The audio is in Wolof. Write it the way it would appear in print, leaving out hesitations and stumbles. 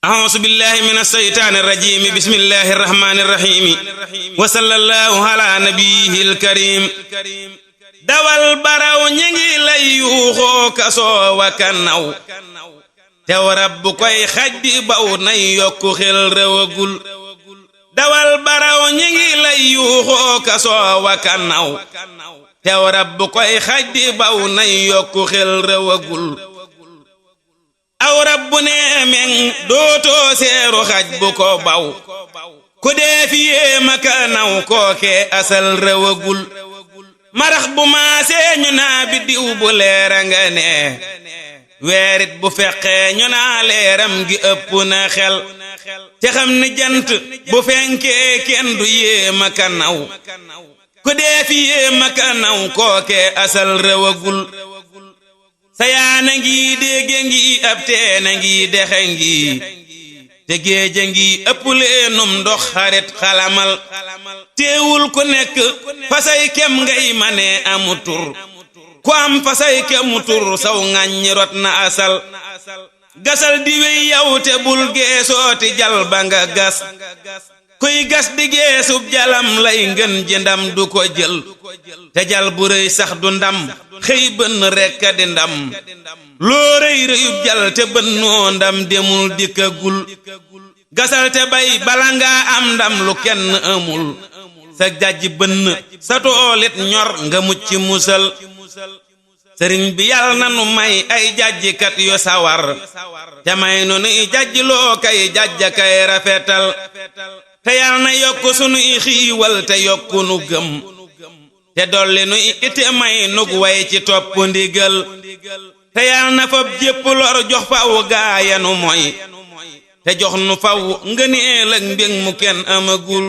أعوذ بالله من الشيطان الرجيم بسم الله الرحمن الرحيم وصلى الله على نبيه الكريم dawal baraw ñi ngi lay yuuxoo kasoo wa kanaw tew rabbu koy xaj di baw nay yokku xel rewagul dawal baraw ñi ngi lay yuuxoo kasoo wa kanaw tew rabbu koy xaj di baw nay yokku xel rewagul aw rabbu nee meŋ dootoo seeru xaj bu ko baw ku dee fi yéema kanaw kooke asal rewagul marax bu maasee ñu naa biddiw bu leera nga nee weerit bu feqee ñu naa leeram gi ëpp na xel te xam ni jant bu fenkee kenn du yéema kanaw ku dee fi yéema kanaw kooke asal rewagul sayaana ngi dégge ngi ab teena ngi dexe ngi te géeja ngi ëpp leenum ndox xarit xalamal teewul ku nekk fasay kem ngay mane amu tur ku am fasay kemu tur saw ŋàññi rot na asal gasal di wey yow te bul geesooti jal ba nga gas kuy gas di geesub jalam lay ngën ji ndam du ko jël te jal bu rëy sax du ndam xëy bënn rekk di ndam loo rëy rëyub jal te bënnoo ndam demul dikkagul gasal te bay bala ngaa am ndam lu kenn amul sa jajji bënn sa toolit ñor nga mucc musal sëriñ bi yàlla na nu may ay jajjikat yu sawar te may nu nuy jajjiloo kay jajja kay rafetal te yàlla na yokk sunuy xiiwal te yokku nu gëm te dolli nuy ite may nug way ci topp ndigal te yàlla na fab jépp lor jox faw gaayanu moy te jox nu faw ngëneel ak mbég mu kenn amagul